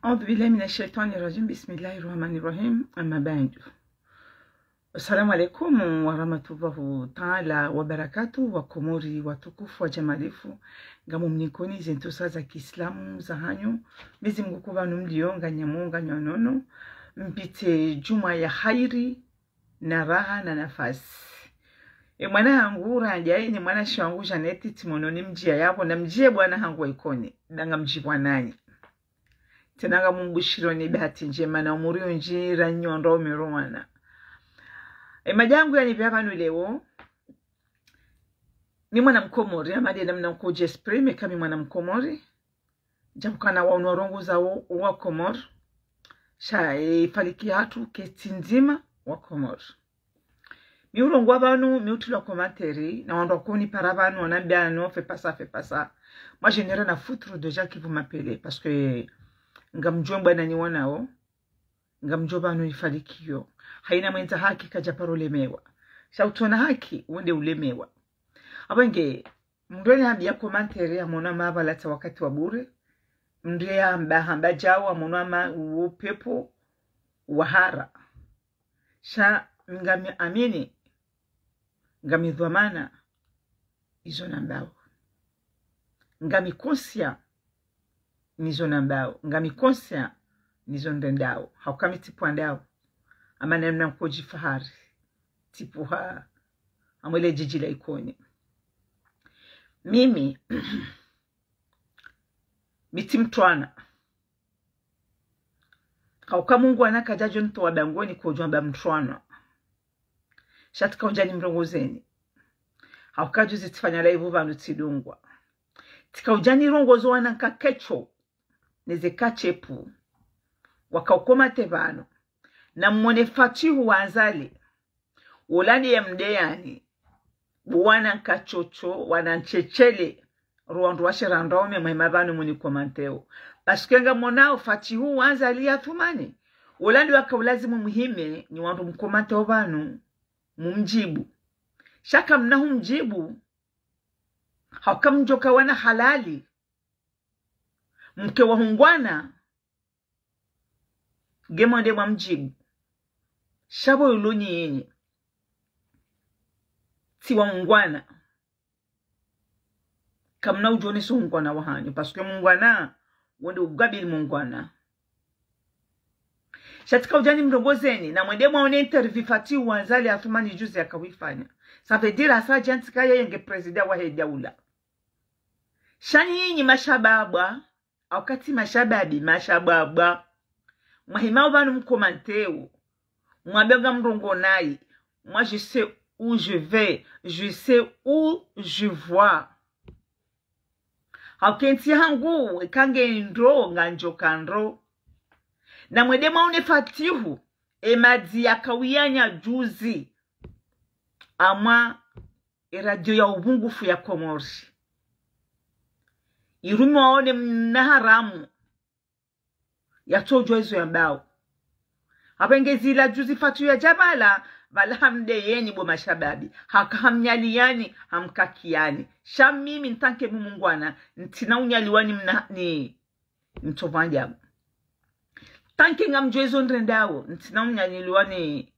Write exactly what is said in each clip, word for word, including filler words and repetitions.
أعوذ بالله من الشيطان الرجيم. بسم الله الرحمن الرحيم. أما بعد. Assalamu alaikum warahmatullahi taala wabarakatuh. Wakomori watukufu wa jamalifu, ngamumnikoni ze ntsusa za kiislamu za hanyu. Mwenyezi Mungu hupvanu mlio, nganyamo, nganyanono. Mpvire djumwa ya hairi na raha na nafasi. E mwana hangu Randja, e ni mwanamshe wangu Jeannette, tsimwono ni mdjia yapvo, na mdjie bwana hangu wa Ikoni, nda ngamdjipvwa nanyi. Tsena ngamumbushironi bahati ndjema na umuri undji ra nyondo umiruwana. E madja yangu yanipvia pvanu leo, ni mwana Mkomori, amade namna nkodji exprimer kami mwana Mkomori. Djapvo kana wanu warongoza wo, wa Komori. Sha, e, ifaliki hatru ketsi ndzima wa Komori. Mi urongoa pvanu, mi utrilwa commentaire, na wandru wakonipara pvanu, wanambia non, fais pas ça, fais pas ça. Moi, je n'ai rien à foutre de gens qui vont m'appeler, parce que ngamdjuo mbwana ni wanao, ngamdjuo pvanu ifalikiyo. Haina mwendza haki kadjaparo lemewa. Sha utsona haki, wende ulemewa. Apvo nge, mndru yaniambia commentaire, amono hama pvala tsi wakati wa bure. Mndru yamba, hamba djao, amono hama uwo pepo wa hara. Sha ngami amini, ngami dhwamana izo nambao. Ngami conscient nizo nambao. Ngami conscient nizo ndrendao. Hauka mi tsipvwa ndao. Ama namna nkodji fahari. Tsipvuha. Amwele djidji la Ikoni. Mimi, mi tsi mtrwana. Hauka mungwana kadjadjo ntowa bangweni kodjwamba mtrwana. Sha tsika udja nimrongozeni. Hauka djuzi tsifanya live pvanu tsidungwa. Tsika udja nirongozo wana nkaketsho, neze katshepvu. Wakao commenter pvanu. Na mwone Fatihu wa Azali. Wola nde ya mdeyani. Bo wana nkatsotsotso, wana ntsetshele. Ro wandru washe ra ndraume mwahima pvanu muni commenter o. Parce que ngamonao Fatihu wa Azali Athumani. Wola nde waka ulazimu muhime, nyi wandru mcommenté o pvanu. Mumdjibu. Sha kamna humdjibu. Hauka mdjoka wana halali. Mke wa hungwana. Nge mwende mwamdjibu. Sha pvo yulo nyi yenyi. Tsi wa ungwana. Kamna udjonesa ungwana wa hanyu. Parce que mungwana, wende ugabili mungwana. Sha tsika udja nimrongozeni, na mwende mwaone interview Fatihu wa Azali Athumani djuzi yakawifanya. Ça veut dire hasa djantsi ka yeye nge président wahe daula. Sha nyinyi mashababwa, hauka tsi mashababi, mashababwa. Mwahima o pvanu mcommenté o. Mwambe ngamrongo nayi. Moi, je sais où je vais. Je sais où je vois. Hauka entsi hangu, eka nge ndro, ngamdjoka ndro. Na mwende mwaone Fatihu, e madzi yakauyanya djuzi. Amwa e radio ya uvungufu ya Komori. Irumiwa one mna haramu. Yatsodjuwa izo yambao. Apvo nge zila djuzi Fatihu yadja pvala, pvala hamdeyeni bo mashababi. Haka hamnyaliyani, hamkakiyani. Sha mimi ntanke mumungwana, ntsina unyaliwa ni mna, ni, ntsopvandja. Ntanke ngamdjuo izo ndrendao, ntsina unyaliwa ni,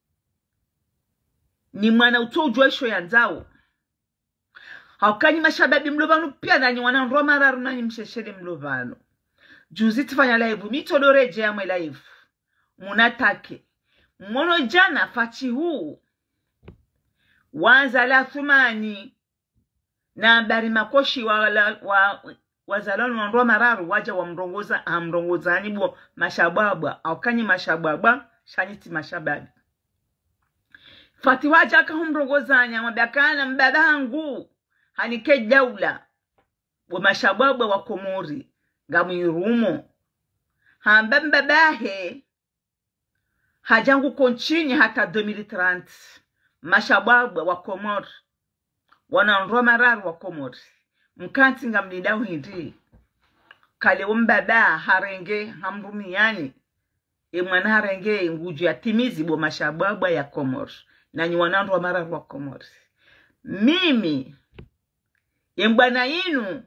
ni mwana utsodjuwa isho yandzao. Hauka nyi mashababi mlo pvanu pia nanyi wana ndrwa mararu nanyi msheshele mlo pvanu. Djuzi tsifanya live, mi tsodo redjeya mwe live. Munatake. Mwono djana Fatihu wa Azali Athumani. Na habari makoshi wa, wa, wa, wazalwa no wandru wa mararu wadja wamrongoza, hamrongozani bo mashabwabwa, hauka nyi mashabwabwa, sha nyi tsi mashababi. Fatihu hadja haka humrongozani, hamwambia kana mbaba hangu hanike daula, bo mashabwabwa wa Komori, ngamwirumo. Hamba mbabahe, hadja ngu continue hata deux mille trente. Mashabwabwa wa Komori. Wana ndrwa mararu wa Komori. Mkantsi ngamlindao hindri. Kale o mbaba harenge hamrumiyani. E mwana harenge ngudjo yatimizi bo mashabwabwa ya Komori. Nanyi wana ndrwa mararu wa Komori. Mimi, ye mbwana inu,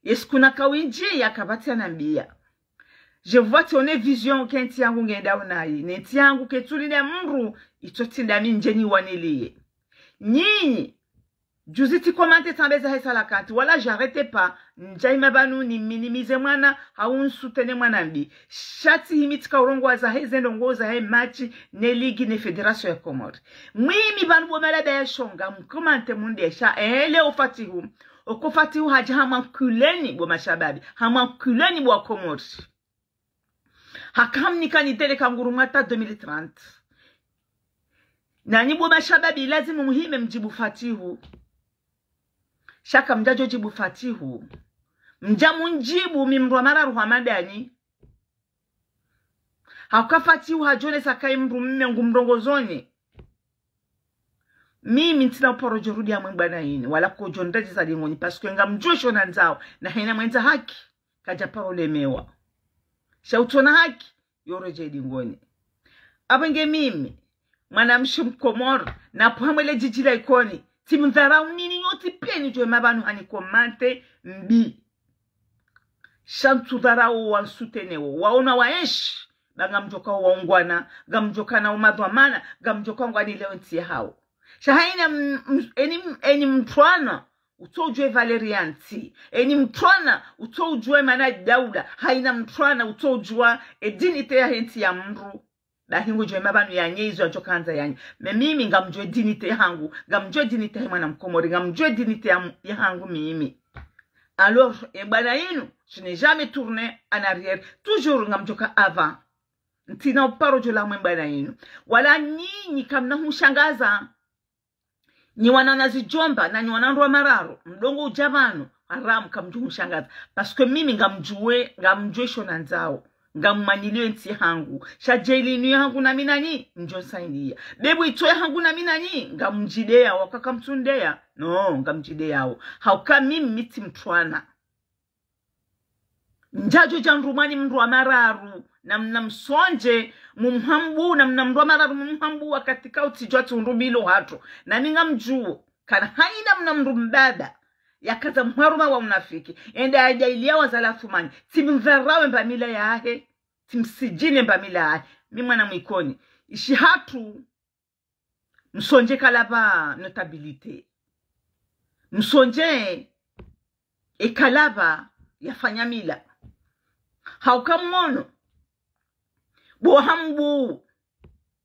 ye siku nakawindji yakapvatsi yanambia. Je vois tsi one vision ke ntsi yangu ngenda unayi. Ne ntsi yangu ketsulina mdru, itso tsi ndami ndje niwaniliye. Nyinyi, juzi tsi commenté tsambe zahe Cœlacanthes, wala j'arrête pas, ndjayima pvanu ni minimisé mwana, hau nsoutenir mwana mbi. Sha tsi himi tsika urongowa zahe ze ndrongoo zahe match, ne ligue, ne fédération ya Comores. Mwimi pvanu bo malaba ya shonga, mcommenté mundesha, eh, leo Fatihu. Oko Fatihu hadja hamwankuleni bo mashababi, hamwankuleni bo wa Comores. Haka hamnika nitele kanguru mwata deux mille trente. Nanyi bo mashababi lazimu muhime mdjibu Fatihu. Sha kamdjadjo djibu Fatihu. Mdja mundjibu mi mdru wa mararu hwa madani. Hauka Fatihu hadjonesa kayi mdru mme ngu mrongozoni. Mimi ntsina uparo djo rudi hamwe mbwana yinu, wala kodjo ndadjiza dingoni, parce que ngamdjuwe sho nandzao, na hayina mwendza haki, kadja paro lemewa. Sha utsona haki, yo redjei dingoni. Apvo nge mimi, mwanamshe mkomori, napvo hamwe le djidji la Ikoni, tsimdharau nini nyontsi pia nidjuwe mapvanu hani commenté mbi. Sha ntsudharau wansoutenir wo, waona waenshi, ba ngamdjoka waungwana, ngamdjoka na umadhwamana, ngamdjoka ngwanileo ntsi yahawo. Sha hayina m-, m-, eni, eni mtrwana, utso udjuwe valeur ya ntsi. Eni mtrwana, utso udjuwe mana daula. Hayina mtrwana, utso udjuwa e dignité yahe ntsi ya mdru. Bahi ngudjuwe mapvanu yanye izo yadjoka handza yanye. Mais mimi ngamdjuwe dignité yahangu, ngamdjuwe dignité yahe mwana mkomori, ngamdjuwe dignité ya, yahangu mimi. Alors, e mbwana yinu, je n'ai jamais tourné en arrière. Toujours ngamdjoka avant. Ntsina uparo djo la mwe mbwana yinu. Wala nyinyi kamna hunshangaza. Nyi wana na zidjomba, na nyi wana ndru wa mararu, mdongo udja pvanu, haramu kamdjo hunshangaza. Parce que mimi ngamdjuwe, ngamdjuwe sho nandzao. Ngamwanilio ntsi yahangu. Sha djeli inu yahangu nami nanyi, mdjo nsaidia. Bebu itso yahangu nami nanyi, ngamdjideyao, hauka kamtsundeya. No, ngamdjideyao. Hauka mimi mi tsi mtrwana. Ndjadjo dja ndrumwani mdru wa mararu, namna msondje, mumhambu, namna mdru wa mararu, mumhambu, wakati kautsidjuwa tsi undru bilo hatru. Nami ngamdjuwo, kana hayina mna mdru mbaba, yakaza mharuma wa unafiki, enda yadjailiya wazala Athumani, tsimdharau e mbamila yahe, tsimsidjine mbamila yahe, mi mwana mwa Ikoni, ishi hatru, msondje kalapva notabilité. Msondje e kalapva yafanya mila. Hauka mwono. Bo Hambu.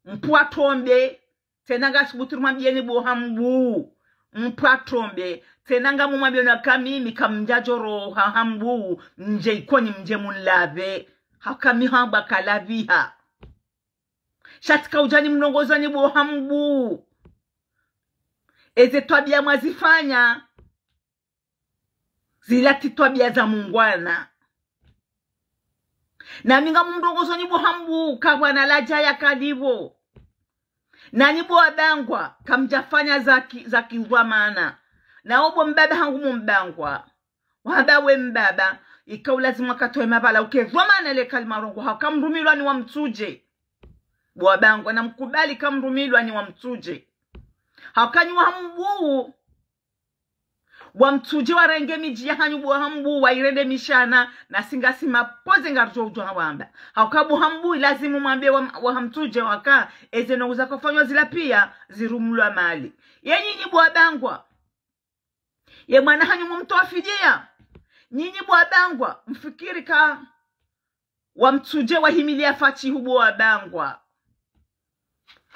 Mpwa trombe. Tsena ngasubutu rumwambiyeni bo Hambu. Mpwa trombe. Tsena ngamumwambiyeni haka mimi kamdjadjo roha Hambu. Mdje Ikoni mdje munlapve. Hauka mi Hambu akalapviha. Sha tsika udja nimlongozeni bo Hambu. Eze twabiya mwazifanya. Zila tsi twabiya za mungwana. Nami ngamumlongozeni bo Hambu, kabwana ladja ya kalipvo. Nanyi bo wabangwa, kamdjafanya za ki, za kidhwamana. Nawo bo mbaba hangu mumbangwa. Wamba we mbaba, ika ulazimu wakatowe mapvala, uke dhwamana le kalima rongowa, hauka mrumilwa ni wa Mtsudje. Bo wabangwa, namkubali ka mrumilwa ni wa Mtsudje. Hauka nyi wa Hambu, wa Mtsudje warenge midji yahanyu bo Hambu, wairende mishana, nasi ngasi mapvoze ngaridjo udjuwa wamba. Hauka bo Hambu, ilazimu mwambe wa, wa Mtsudje waka, eze ndrongoo zakofanywa zila pia, zirumulwa mali. Ye nyinyi bo wabangwa. Ye mwana hanyu mumtowa fidiya. Nyinyi bo wabangwa, mfikiri ka wa Mtsudje wahimiliya Fatihu bo wabangwa.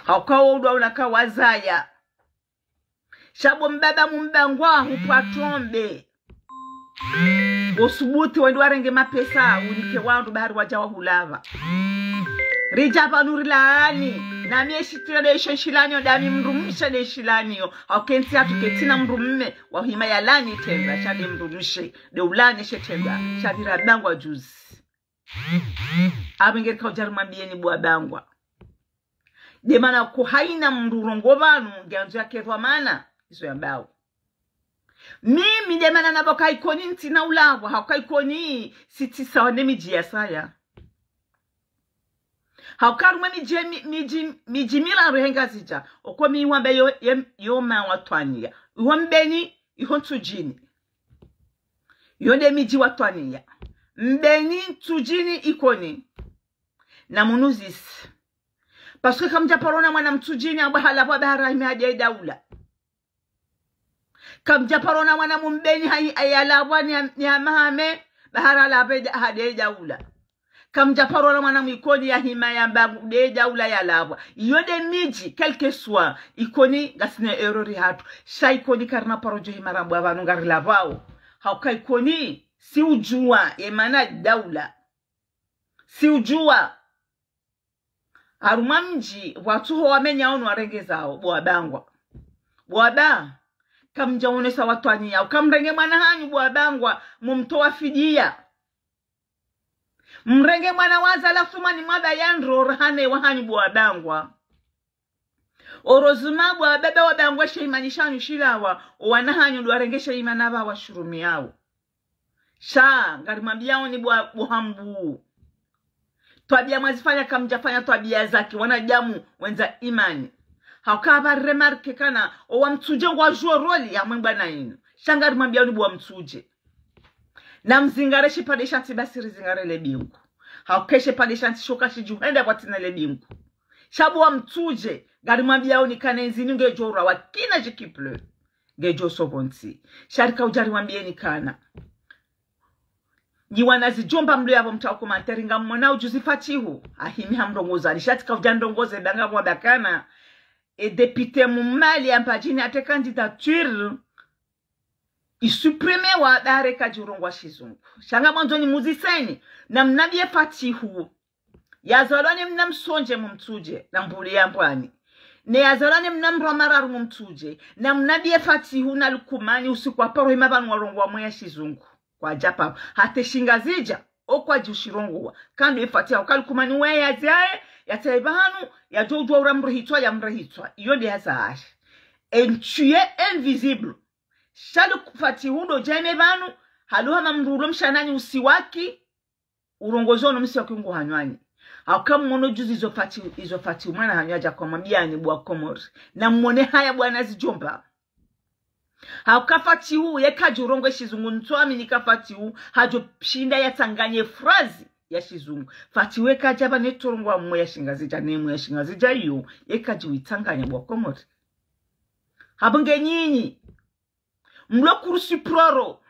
Hauka wo udwa unaka wazaya. Sha bo mbaba mumbangwa hupwa trombe. Wo subuti wende warenge mapesa, unike wandru bahari wadja wahulapva. Ridja pvanu rilaani. Nami eshitira de isho nshilaaniyo, dami mdrumshe de ishilaaniyo. Hauka entsi hatru ketsina mdrumme, wahima yalaani trendwa, sha de mdrumshe, de ulaani she trendwa, sha pvira bangwa juzi. Apvo ngerika udja rimwambiyeni bo wabangwa. De mana ko hayina mdru urongowa pvanu, ngeyandzo yake dhwamana, izo yambao. Mimi de mana namba ka Ikoni ntsina ulapvwa, hauka Ikoni, si tsi sawa ne midji ya saya. Hauka harumwa midji, mi, midji, midji miraru he Ngazidja, oko mi wamba yo, ye, yo ma watwaniya. Iho Mbeni, iho Ntsudjini. Yo de midji watwaniya. Mbeni, Ntsudjini, Ikoni. Na munuzise. Parce que kamdja paro ona mwana Mtsudjini, amba halapvwa bahara hime hadja ye daula. Kamdja paro ona mwana Mbeni hayi, hayi halapvwa ni, ni hamahame, bahara halapvwa hadja ye daula. Kamdja paro ona mwana Mwikoni yahima yamba nde daula yalapvwa. Iyo nde midji, quel que soit, Ikoni ngasina erreur hatru. Sha Ikoni karina paro djo hima rambwa pvanu ngarilapvwao. Hauka Ikoni, si udjua, ye mana daula. Si udjua. Harumwa mdji, pvwatsuho wamenyao no warengezao, bo wabangwa. Bo waba, kamdja onesa watwani yao. Kamrenge mwana hanyu, bo wabangwa, mumtowa fidiya. Mrenge mwana waza la sumani mwaba yandro rahane wahanyu, bo wabangwa. Orozuma bo wababa wabangwa she imani shanyu shilawa, owana hanyu ndo warenge she imani aba washurumiyao. Sha, ngarimwambiao ni bo wa, bo hambu. Twabiya mwazifanya kamdjafanya twabiya zaki, wanadamu wendza imani. Hauka aba remarque kana, owa Mtsudje ngwadjuo rôle ya mwembwa na inu. Sha ngarimwambiao ni bo wa Mtsudje. Na mzingare shipvandre sha ntsi basi rizingare le bingu. Hauka shipvandre sha ntsi shoka shidjuhenda pvwatsina le bingu. Sha bo wa Mtsudje, ngarimwambiao ni kana inzi ni ngedjo urawa kina djikiple. Ngedjo sopvontsi. Sha rika udja rimwambieni kana. Nyi wana Zidjomba mlo yapvo mtao commentaire ngamwona udjuzi Fatihu. Ahimi hamrongozani. Sha tsika udja ndrongoze banga mwabakana. E député mumali amba djini ate candidature. Isupprimewa dare kadjurongoa shizungu. Sha ngamwandzo nimuziseni, namnambiye Fatihu. Yazalwa ni mna Msondje mu Mtsudje, na mbuli ya mbwani. Ne yazalwa ni mna Mrwamararu mu Mtsudje, namnambiye Fatihu na Lukumani usiku wa paro hima pvanu warongoa mwe ya shizungu. Kwadja paro. Hata Shingazidja, okwadji ushirongoa. Kandru ye Fatihu, hauka Lukumani we yaziaye, yatsaye pvahanu, yadjo udjua ura mrehitswa, ya mrehitswa. Iyo nde yaza ahe. Un tueur invisible. Sha Luku Fatihu ndo djaime pvanu, haluha mamrulo mshanani usiwaki, urongozo no msiwaki ungu hanywani. Hauka mwono djuzi izo Fatihu, izo Fatihu mwana hanyu yadja kwa mwambiani bo wa Komori. Na mwone haya bo wana Zidjomba. Hauka Fatihu, ye kadjurongoa shizungu ntsu amini ka Fatihu, hadjo shinda yatsanganye phrase ya shizungu. Fatihu ye kadja pvanu tsorongoa mwe ya Shingazidja, ne mwe ya Shingazidja iyo, ye kadjuitsanganya bo wa Komori. Hapvo nge nyinyi. Mlo kursu proro.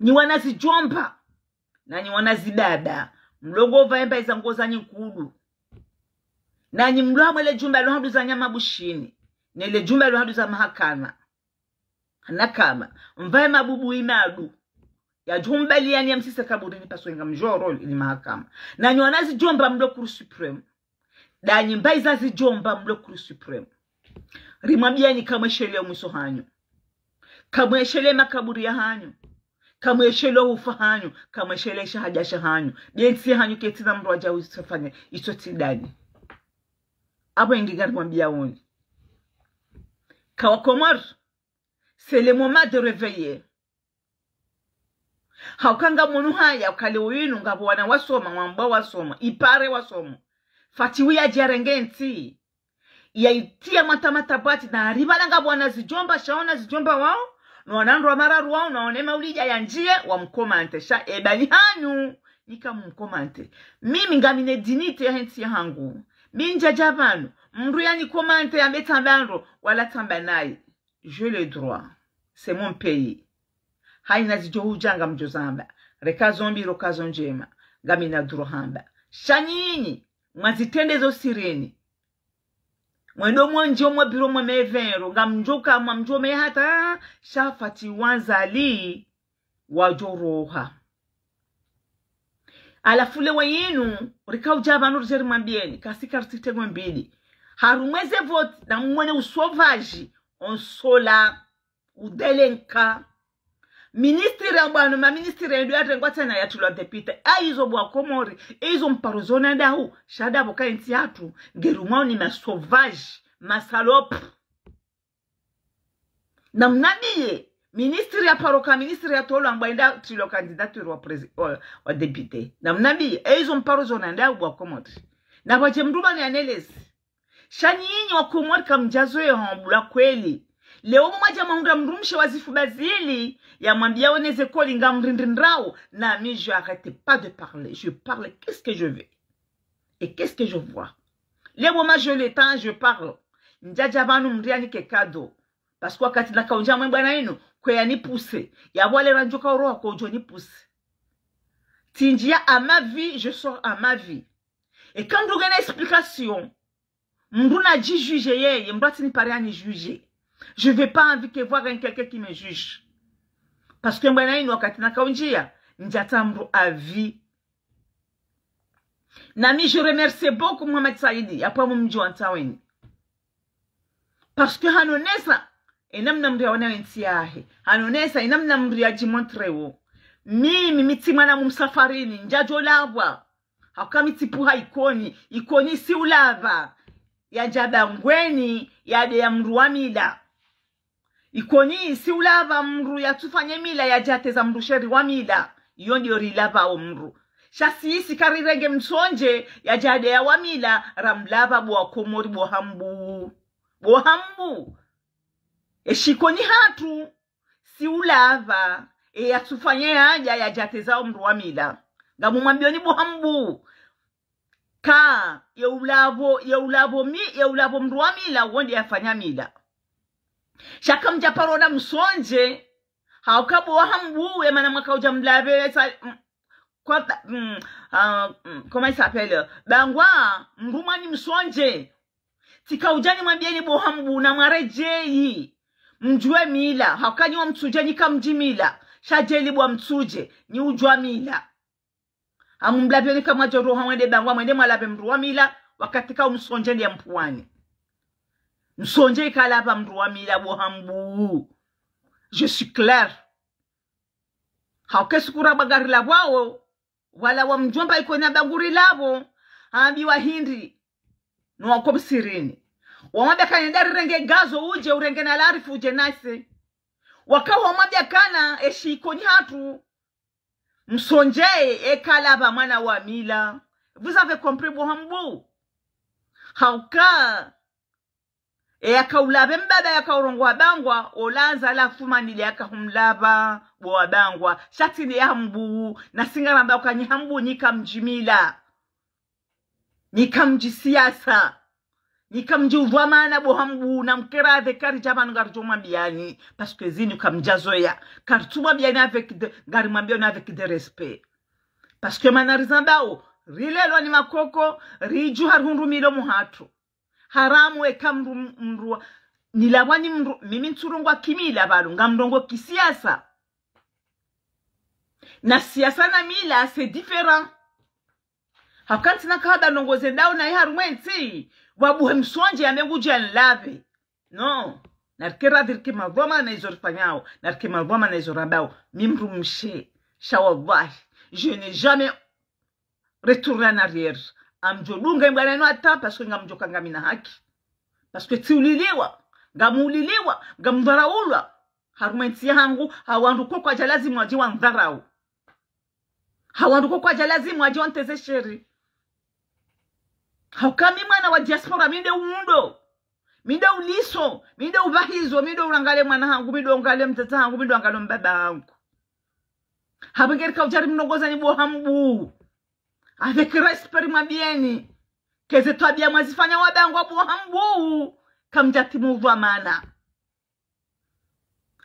Nyi wana Zidjomba. Na nyi wana Zidada. Mlo ngo pva emba iza ngo zanyi nkudu. Na nyi mlo hamwe le djumba lo handru za nyama Bushini. Ne le djumba lo handru za mahakama. Hanakama. Mvae mabubu imadu. Yadjo mbaliani ya msise kaburini parce que ngamdjuo rôle ili mahakama. Na nyi wana Zidjomba mlo Cour suprême. Ndanyi mbayi za Zidjomba mlo Cour suprême. Rimwambiani kamweshelee mwiso hanyu. Kamweshelee makaburi ya hanyu. Kamweshelee ufa hanyu. Kamweshelee shahada sha hanyu. Be ntsi ya hanyu ketsina mndru adja usifanya itso tsi ndani. Apvo ingi ngarimwambiaoni. Ka wa Komori, c'est le moment de réveiller. Hauka ngamwono haya, uka leo inu, ngapvo wana wasoma, wambwa wasoma, ipare wasoma. Fatihu yadja renge ntsi. Yaitia mata mata bati, na haripvala ngapvo wana Zidjomba, sha wana Zidjomba wao, no wana Ndrwamararu wao, no wana Maulida yandjie, wamkomante, sha ebani hanyu, nika mumkomante. Mimi ngamina dignité ya he ntsi ya hangu. Mi ndjadja pvanu, mndru yanikomante, yambe tsamba ndro, wala tsamba nayi. J'ai le droit. C'est mon pays. Hayina zidjo hudja ngamdjo zamba. Reka zo mbi, reka zo ndjema. Ngamina droit hamba. Sha nyinyi, mwazitrende zo sirini. Mwendo mwandjio mwa biro mwa mevero, ngamdjo ka mwamdjo me hata, sha Fatihu Azali, wadjo roha. Halafu leo inu, rika udja pvanu ridje rimwambieni, kasi kartite ngwe mbili. Harumwa eze vote, na mwone usauvage, on sola, udélinquant. Ministre ya mbwano, ma ministre ya ndo yatrengwa tsena yatrilwa député. Ayizo bo wa Komori, izo mparo zona ndahu, sha ndapvo ka ntsi yatru, ngerumwao ni ma sauvage, ma salope. Namnambiye, ministre ya paro ka ministre yatolwa ngwa enda trilwa candidature wa prési-, wa, wa député. Namnambiye, eizo mparo zona ndahu bo wa Komori. Na pvwadje mndru pvanu yaneleze. Sha nyinyi wa Komori kamdjazoea hambula kweli. Leo mwadja mwahundra mdrumshe wa zifuba zili, yamwambia woneze koli ngamrindrindrao, nami je arrête pas de parler. Je parle qu'est-ce que je veux. Et qu'est-ce que je vois. Leo ma je le temps, je parle. Ndjadja pvanu mdru yanike cadeau. Parce que wakati nakaundja mwe bwana inu, kwe yanipuse. Yapvo ale randjuka uroha kwa udjo nipuse. Tsindjia à ma vie, je sors à ma vie. Eka mdru ngena explication, mdru nadjijuge yeye, mdru atsinipare anijuge. Je vais pas envie que voir un quelqu'un qui me juge. Parce que bwana inu wakati nakaundjia, ndjatsaha mdru avis. Nami je remercie beaucoup Mohamed Saidi, yapvo mdji wa Ntsaweni. Parce que hanonesa, enamna mdru yaona yentsi yahe. Hanonesa, enamna mdru yadjimontre wo. Mimi, mi tsi mwana msafarini, ndjadjo lapvwa. Hauka mi tsipvuha Ikoni, Ikoni si ulapva. Yadja Bangweni, yadeya mdru wa mila. Ikoni si ulapva mdru yatsufanye mila, yadja yateza mdru sheri wa mila. Iyo ndiyo rilapvao mdru. Sha sisi karirenge msondje, yadja yadeya wa mila, ramlapva bo wa Komori, bo hambu. Bo hambu. Eshi Ikoni hatru, si ulapva, e yatsufanye yadja, yadja yatezao mdru wa mila. Ngamumwambioni bo hambu. Ka, ye ulapvo, ye ulapvo mi, ye ulapvo mdru wa mila, wo nde yafanya mila. Sha kamdja paro na msondje, hauka bo hambu, emana mwakaudja mlapve, sa, mm, kwa, mm, ah, mm, comment il s'appelle? Bangwa, mdru mwanyi msondje. Tsikaudja nimwambieni bo hambu namwaredjeyi. Mdjuwe mila, hauka nyi wa Mitsudje nyi kamdji mila. Sha djeli bo wa Mitsudje, nyi udjuwa mila. Hamumlapveni kamwadjo roha mwende Bangwa, mwende mwalapve mdru wa mila, wakati ka umsondje ndiye mpwani. Msondje ikalapva mdru wa mila bo hambu. Je suis clair. Hauka esuku ra ba ngarilapvwao, wala wa mdjomba Ikoni amba ngurilapvo, hambiwa hindri, no wako msirini. Wamwambia kana nda rirenge gazo udje, urenge na larifu udje nasi. Waka wamwambia kana eshi Ikoni hatru, msondje, ekalapva mwana wa mila. Vous avez compris bo hambu? Hauka, e yakaulapve mbaba yakaurongoa Bangwa, olandza la fuma nile yakahumlapva bo wa Bangwa. Sha tsi nde ya hambu, nasi ngaramba uka nyi hambu nyi kamdji mila. Nyi kamdji siasa. Nyi kamdji udhwamana bo hambu, namkeradhe karidja pvanu ngaridjo mwambiani. Parce que zinu kamdja zoya. Karitsumwambiani avec de, ngarimwambiani avec de respect. Parce que mana rizambao, rilelwa ni makoko, ridju harihundru milo muhatru. Haramu eka mdru, mdru wa, nilapvwa ni mdru, mimi ntsurongoa kimila pvalo, ngamrongoa kisiasa. Na siasa na mila, c'est différent. Hauka ntsina kahaba ndrongoo zendao nayi harumwa entsi, wabuhe msondje yambe ngudjo yanilapve. Non. Narike radhi rike madhwamana na izo rifanyao, narike madhwamana na izo rambao. Mi mdrumshe, sha wallahi, je n'ai jamais retourner en arrière. Ngamdjo dunga mbwana inu hata, parce que ngamdjo ka ngamina haki. Parce que tsiuliliwa, ngamuuliliwa, ngamdharaulwa. Harumwa entsi yahangu, ha wandru koko wadja lazimu wadje wandharau. Ha wandru koko wadja lazimu wadje wanteze sheri. Hauka mi mwana wa diaspora, mi nde undo. Mi nde uliso, mi nde upvahizo, mi nde urangalie mwana hangu, mi nde urangalie mdzadze hangu, mi nde urangalie mbaba hangu. Hapvo ngerika udja rimrongoza ni bo hambu. Avec respect rimwambieni. Keze twabia mwazifanya wa Bangwa bo hambu. Kamdja timu udhwamana.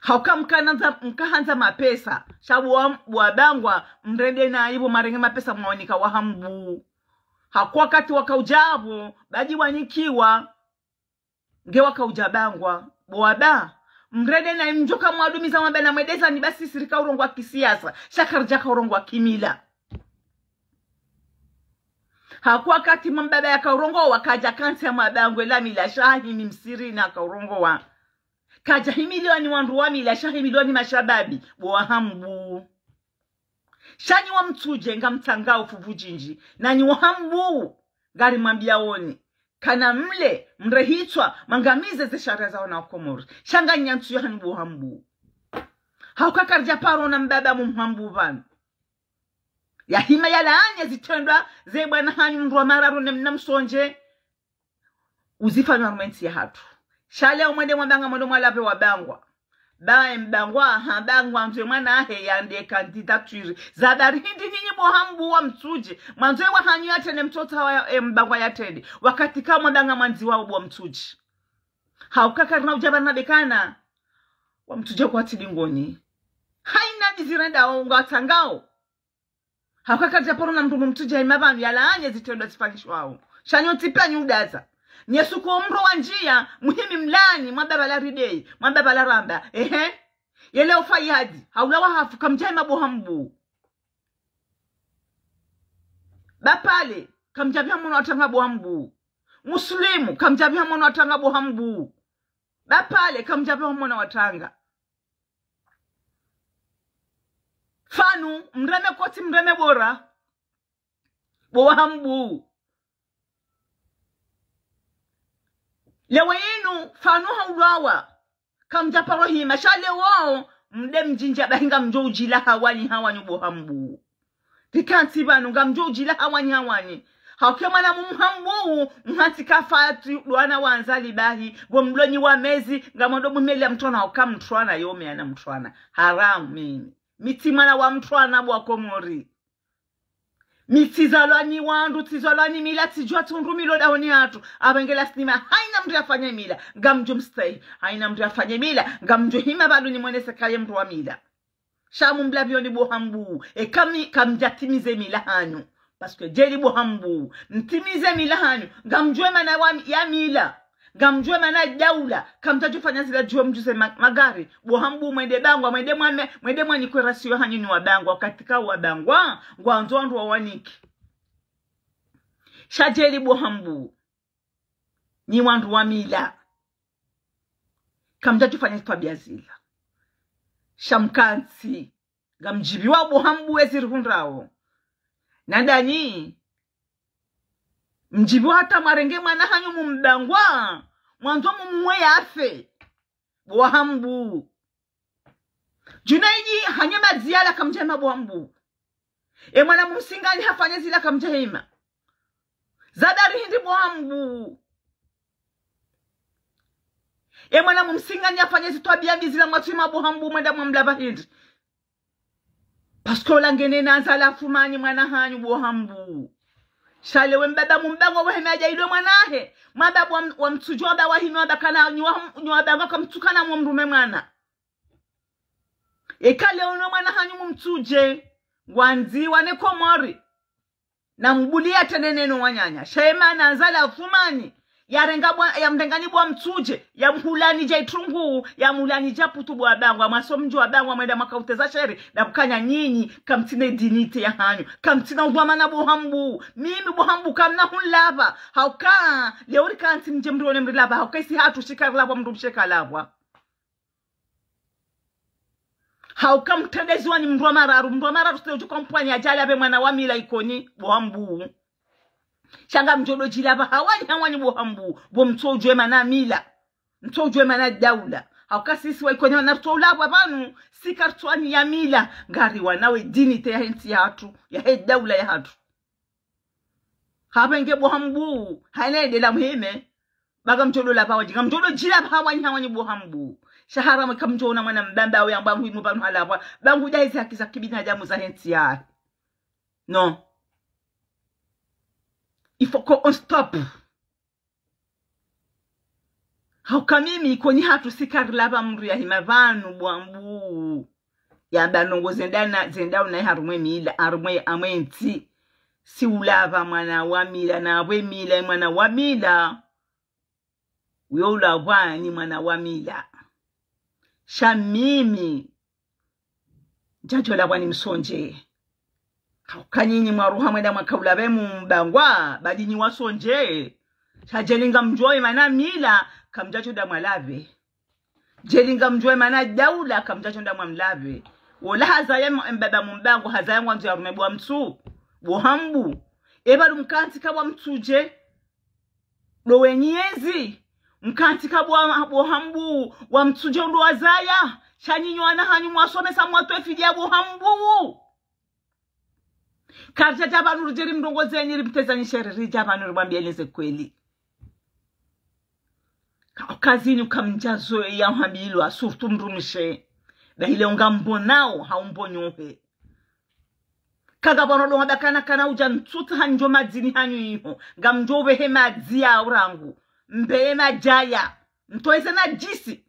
Hauka mkanandza, mkahandza mapesa. Sha bo wa, bo wa Bangwa, mrende na ivo marenge mapesa mwaonika wa hambu. Hauka wakati wakaudja pvo, badi wanikiwa. Nge wakaudja Bangwa, bo waba. Mrende na imdjoka mwadumiza mwambe na mwedeza ni basi sirika urongoa kisiasa, sha karidjaka urongoa kimila. Hauka wakati mbaba yakaurongoa, kadja kantsi ya mwabangwe la mila, sha himi msirini yakaurongoa. Kadja himiliwa ni wandru wa mila, sha himiliwa ni mashababi, bo wa hambu. Sha nyi wa Mitsudje ngamtsangao fuvu djindji, na nyi wa hambu, ngarimwambiaoni. Kana mle, mrehitswa, mwangamize ze sharia za wana wa Komori. Sha nganyi ntsu ya hanyu bo hambu. Hauka karidja paro na mbaba mumhambu pvanu. Yahima yalaani zitrendwa ze bwana hanyu mdru wa mararu ne mna msondje. Uzifanywa harumwa entsi yahatru. Sha leo mwende mwabanga, mwende mwalapve wabangwa. Baye mbangwa, ha mbangwa, nzwe mwana ahe yande candidature. Za habari hindri nyinyi bo Hambu wa Mitsudje? Mwandzo wa hanyu yatrende mtsotsaha wa, e, mbangwa yatrende. Wakati ka mwabanga mwandzi wao bo wa Mitsudje. Hauka karina udja pvanu bekana. Wa Mitsudje kwatsi dingoni. Haina dizirenda ngwatsangao. Hauka karidja paro na mndru Mitsudje hima pvanu yalaanye zitrendwa zifanyishwao. Sha nyo tsipa nyudaza. Nyesuku omro wa ndziya, muhimi mlaani, mwamba pvala ridei, mwamba pvala ramba. Ehe. Yele ufa yadi, haula wahafu, kamdja hima bo Hambu. Bapvale, kamdja pviha mwana watranga bo Hambu. Muslimu, kamdja pviha mwana watranga bo Hambu. Bapvale, kamdja pviha mwana watranga. Fanu, mreme koti, mreme bora. Bo wa Hambu. Lewo inu, fanu haulwawa. Kamdja paro hima, sha lewo, mde mdjindja bahi ngamdjo udjila hawanyi hawanyi bo Hambu. Rikantsi pvanu, ngamdjo udjila hawanyi hawanyi. Hauke mwana mumu Hambu, mhantsi kafati, dwana wandzali bahi, bo mlonyi wa mezi, ngamwendo mumela mtrwana, hauka mtrwana, yome ana mtrwana. Haramu mimi. Mi tsi mwana wa mtrwana bo wa Komori. Mi tsizalwa ni wandru, tsizalwa ni mila, tsidjuwa tsundru milo dahoni hatru. Apvangela sinima, haina mndru yafanye mila, ngamdjo mstahi. Haina mndru yafanye mila, ngamdjo hima pvanu nimwonese kaye mndru wa mila. Sha mumlapvioni bo Hambu, e kami, kamdja timize mila hanyu. Parce que djeli bo Hambu, mtimize mila hanyu, ngamdjuwe mana wa, ya mila. Ngamdjuwe mana daula, kamdjadjo fanya zila djuwe mdjuze ma, magari. Bo Hambu mwende bangwa, mwende mwame, mwende mwanikwe rasiyo hanyu ni wabangwa, wakati ka wabangwa, ngwandzo wandru wawanike. Sha djeli bo Hambu, ni wandru wa mila. Kamdjadjo fanya zitwabia zila. Sha mkantsi, ngamdjipviwa bo Hambu ezi rihundrao. Nandani, mdjipviwa hata mwarenge mwana hanyu mumbangwa, mwandzo mumuwe yafe. Bo wa Hambu. Junaidi hanye madzi yala kamdja hima bo Hambu. E mwana mumsingani hafanye zila kamdja hima. Za habari hindri bo Hambu. E mwana mumsingani hafanye zitwabia mbi zila mwatsu hima bo Hambu mwenda mwamlapva hindri. Parce que ola ngena ndzala fumani mwana hanyu bo Hambu. Sha lewo mbaba mumbangwa wahime adja idwe mwana ahe. Mwamba bo wa m, wa Mitsudje wamba wahime wamba kana nyi wa, nyi wabangwa kamtsukana mwa mrume mwana. Eka leo no mwana hanyu mu Mitsudje, ngwandziwa ne Komori. Na mbuli yatrende neno wananya. Sha ema na ndzala fumani. Yarenga bo wa, yamrengani bo wa Mitsudje, yamhulani dja itrungu, yamhulani dja putu bo wabangwa, mwaso mdji wabangwa, mwenda mwakauteza shere, na bukanya nyinyi, kamtsina dignité ya hanyu, kamtsina udhwamana bo Hambu. Mimi bo Hambu kamna hunlapva, hauka, leo rikantsi mdje mrione mrilapva, hauka isi hatru shika rilapva mndru msheka lapva. Hauka mtrendezi wanyi mndru wa mararu, mndru wa mararu sile udjo kampwanya adja lapve mwana wa mila Ikoni, bo Hambu. Sha ngamdjo do djilapva hawanyi hawanyi bo Hambu, bo mtsodjuwe mana mila. Mtsodjuwe mana daula. Hauka sisi wa Ikoni wana rutso ulapvwa pvanu, si karitswani ya mila, ngari wanawe dignité ya he ntsi ya hatru, ya he daula ya hatru. Hapvenge bo Hambu, haina ede la muhime. Ba ngamdjo do lapva wadji, ngamdjo do djilapva hawanyi hawanyi bo Hambu. Sha haramu kamdjo ona mwana mbamba au yamba ngu inu pvanu halapvwa. Ba ngu djahizi haki za kibinadamu za he ntsi yahe. Non. Il faut qu'on stop. Hauka mimi Ikoni hatru si karilapva mndru yahima pvanu bo Hambu. Yamba ndrongo zenda na, zenda unayi harumwe mila, harumwe amwe ntsi. Si ulapva mwana wa mila, na we mila, mwana wa mila. Uyo ulapvwa ni mwana wa mila. Sha mimi, ndjadjo lapvwa ni msondje. Hauka nyinyi mwaruha mwenda mwakaulapve mumbangwa, badi nyi wasondje. Sha djeli ngamdjuwe mana mila, kamdjadjo da mwalapve. Djeli ngamdjuwe mana daula, kamdjadjo da mwamlapve. Wola hazaya m, mbaba mumbangwa, hazaya ngwandzo yarume bo wa Mtsu, bo Hambu. Eba lu mkantsi ka bo wa Mitsudje. Do wenyi yezi, mkantsi ka bo wa, bo Hambu, wa Mitsudje ndo wazaya, sha nyinyi wana hanyu mwasomesa mwatwe fidia bo Hambu. Karidja dja pvanu ridje rimrongozenyi rimtezanyi shere ridja pvanu rimwambieni ze kweli. Ka-, kazini ukamdjazo ya uhambilwa, surtout mdrumshe. Ba ile unga mbonao, hau mbonyohe. Kanga pvanu ndo hamba kana kana udja ntsutsa hanyu madjini hanyu iho. Ngamdjo upvehe madji ya urangu. Mbe madjaya. Mtoeze nadjisi.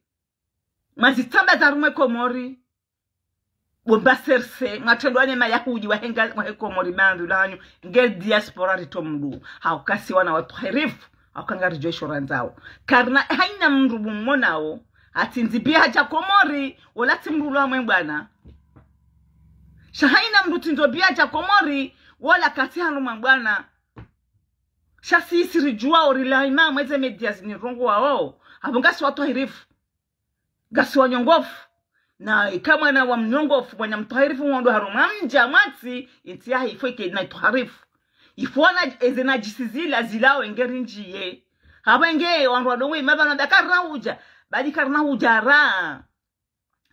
Mwazitsamba za harumwa Komori. Bo mba serse, mwatrendwa ne Mayahudi, wahenga, wahe Komori bandu lanyu, nge diaspora rito mdru. Hauka si wana watwahirifu, hauka ngaridjo isho randzao. Karina, haina mdru mmonao, hatsi ndzi pia hadja Komori, wola tsi mdru lwa mwe bwana. Sha haina mdru tsi ndo pia hadja Komori, wola katsi hanu mwe bwana. Sha si isi ridjuwao, rila hima mweze médias ni rongoao. Apvo ngasi watwahirifu. Ngasi wanyongofu. Na ika mwana wa mnyongofu, mwana mtwahirifu ngwandao harumwa mdja mwatsi, intsi yahe ifo ike na itwahirifu. Ifo na eze nadjisi zila, zilao nge rindjiye. Hapvo nge wandru wadongo ima pvanu wamba karina udja. Bali karina udja ra.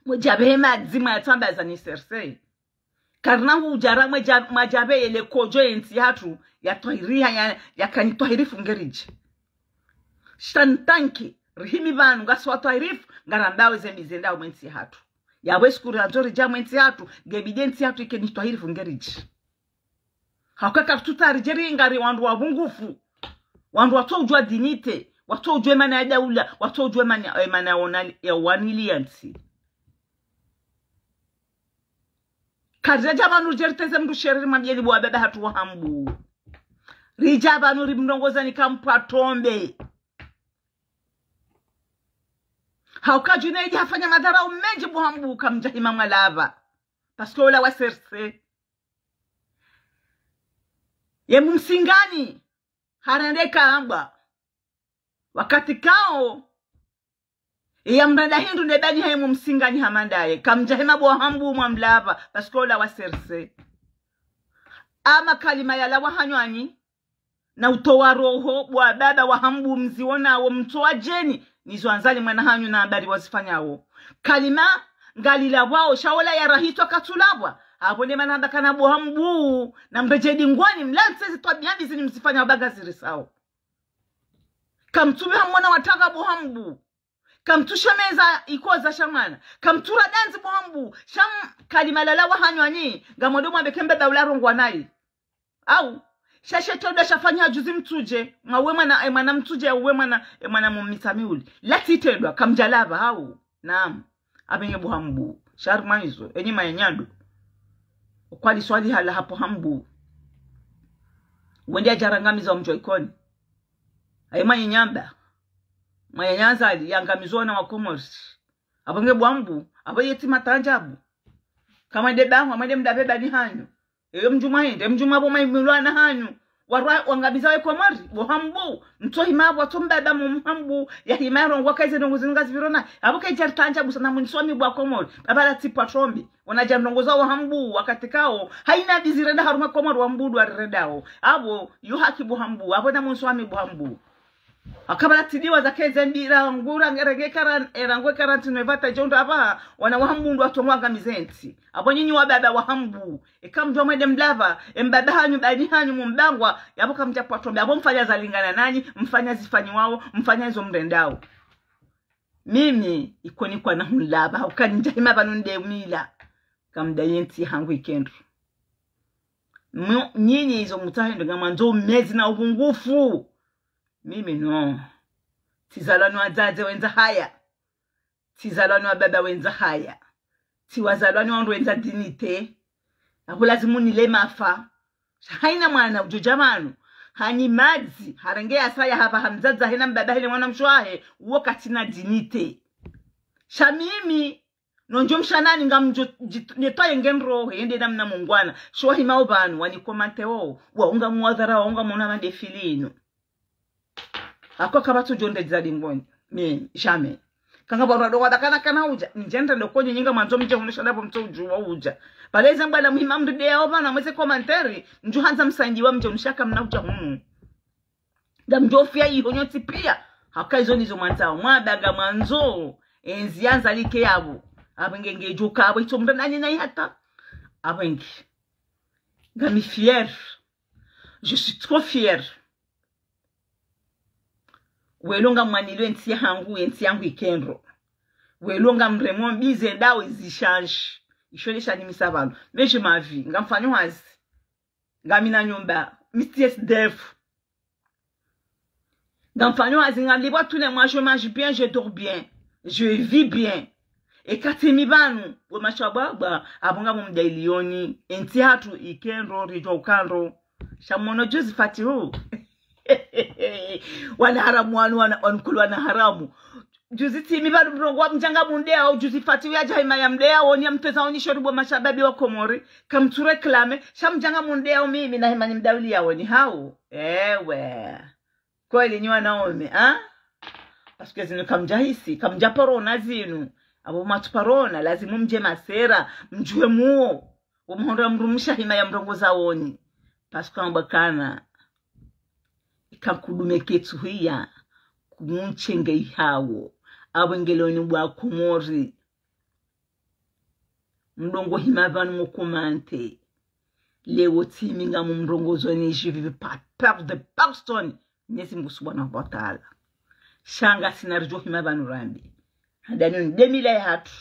Mwedja pvehe madji mwayatsamba za ni serse. Karina udja ra mwedja, mwadja pvehe yele kodjo yentsi yahatru, ya twahiriha, ya, ya kani twahirifu nge ridji. Sha ntsanki, rihimi pvanu, ngasi watwahirifu, ngarambao ze mbi zendao mwe ntsi yahatru. Yapvo esiku randzo ridja mwe ntsi yahatru, nge bidi entsi yahatru ike ni twahirifu nge ridji. Hauka karitsutsaha ridje ri ngari wandru wa pvungufu. Wandru watso udjuwa dignité, watso udjuwa emana ya daula, watso udjuwa emana, emana ya ona-, ya waniliya ntsi. Karidja pvanu ridje riteze mdru shere rimwambiye ni bo wababa hatru wa Hambu. Ridja pvanu rimrongoza ni kampwa trombe. Hauka djuna idi hafanya madharau mendji bo Hambu kamdja hima mwalapva. Parce que ola wa serse. Ye mumsingani, harende kambwa. Wakati kao, iya mranda hindru ne bani haye mumsingani hamandaye. Kamdja hima bo Hambu mwamlapva, parce que ola wa serse. Ama kalima yalawa hanywani, na utowa roho, bo wababa wa Hambu mziwonao mtso wadjeni, nizo andzani mwana hanyu na habari wazifanyao. Kalima ngalilapvwao, sha ola ya rahitwa katsulapvwa. Apvo ne mana hamba kana bo Hambu, na mredjei dingoni, mlantse zi twabia mbi zinu mzifanyao ba ngazirisao. Kamtsubi hamwona wataka bo Hambu. Kamtsushemeza ikoza sha mwana. Kamtsura dandzi bo Hambu. Sha m-, kalima lalawa hanywani. Ngamwendo mwambe ke mbaba ula rongwa nayi. Au, sha she trendwa shafanya juzi Mtsudje. Mwa uwe mwana, e mwana Mtsudje, uwe mwana, e mwana Mumitsamihuli. Latsi trendwa, kamdjalapva, au. Naam. Apvo nge bo Hambu. Sha harumwa izo. Enyi mwananyando. Okwali swali hala hapvo Hambu. Wende yadjarangamiza wa mdji wa Ikoni. Aye mwananyamba. Mwananya Azali, yangamizwa na Wakomori. Apvo nge bo Hambu, apvo yetsi matandjabu. Kamwende pvanu, kamwende mlapve bani hanyu. Eyo mdjumwa hende, mdjumwa apvo mwaimilwa na hanyu. Warwa, wangamiza we Komori, bo Hambu. Mtso hima apvo, watso mbaba mu Hambu. Ya hima yarongoa kaize ndrongo zinu ngazipvirona. Apvo kaidja ritandjabu sana mwiniswami bo wa Komori. Apvo latsi pvwa trombe. Wanadja ndrongo za wa Hambu, wakati kao. Haina mbi zirenda harumwa Komori wa Hambu ndo warirendao. Apvo, yo haki bo Hambu. Apvo na mwiniswami bo Hambu. Akabala tsidiwa za keze mbira ngura ngerege karan-, era ngwe karantsi no evata djondo apvaha, wana wa Hambu ndo watsongwa ngamize ntsi. Apvo nyinyi wababa wa Hambu, eka mdjuwa mwende mlapva, embaba hanyu bani hanyu mumbangwa, yapvo kamdja pvwa trombe, apvo mfanya zalingana nanyi, mfanya zifanyiwao, mfanya izo mrendao. Mimi, Ikoni kwana hunlapva, hauka nidja hima pvanu nde umila, kamda yentsi hangu ikendro. Mu-, nyinyi izo mutsaha ndo ngamwandzo umezi na upvungufu. Mimi no. Tsizalwa ni wadzadze wendza haya. Tsizalwa ni wababa wendza haya. Tsiwazalwa ni wandru wendza dignité. Apvo lazimu nile mafa. Sha haina mwana udjo dja pvanu. Hanyi madzi, harenge yasaya hapvaha mdzadze hahe na mbaba hahe ne mwana mshe wahe, uwo katsina dignité. Sha mimi, nondjo mshanani ngamdjo djit-, netwaye nge ndroho, yende namna mungwana. Sho wahimao pvanu, wanikomante wo, waunga mwadhara, waunga mwana mande fili inu. Ako kapvatsu djo ndedza dingoni. Mi, jamais. Kanga pvanu ndo wadakana kana udja, ndjenda ndo konye nyinga mwandzo mdje hunu sha ndapvo mtso udjuwa udja. Pvaleze mbwana muhima mride yao pvanu, mweze commentaire, ndjo handza msangiwa mdje hunu sha kamna udja hunu. Ngamdjo fiya iho nyontsi piya. Haka izo ndizo mwandzao. Mwabanga mwandzo. Enzi yandza like yapvo. Apvo nge ngedjo ka apvo itso mndra nani nayi hata. Apvo nge. Ngami fière. Je suis trop fière. Welo ngamwanilio entsi yahangu, entsi yahangu ike ndro. Welo ngamremo mbi zendao zishanji. Isho nde shanimisa pvanu. Mais je m'en vais, ngamfanyo hazi. Ngamina nyumba, mi tsi S D F. Ngamfanyo hazi, ngamlipvwa tous les mois, je mange bien, je dors bien. Je vis bien. Eka tsi mi pvanu, bo mashabwabwa, apvo ngamumdailioni. Entsi yahatru ike ndro, ridjuwa uka ndro. Sha mwono juzi Fatihu. Wana haramu wanu, wana, wanu kulu wana haramu. Juzi tsi mi pvanu mrongowa mdjanga mundeyao, juzi Fatihu yadja hima yamdeyaoni, yamteza oni shori bo mashababi wa Komori, kamtsu réclamer, sha mdjanga mundeyao mimi na hima nimdawuliyaoni hau. Ewe. Kweli nyi wanaume, ha? Parce que zinu kamdjahisi, kamdjaparona zinu. Apvo mwatsuparona, lazimu mdje masera, mdjuwe muo. Wo muhondro ya mdrumshe hima yamrongozaoni. Parce que ambwa kana. Ika nkudume ketsu hiya, kumtshenge ihawo. Apvo ngeloni bwa Komori. Mdrongo hima pvanu mo commenter. Leo tsi mi ngamumrongozoni, je n'ai pas peur de personne. Mwenyezi Mungu Subhanahu wa Ta'ala. Sha ngasina ridjo hima pvanu rambe. Handani ni nde mila yahatru.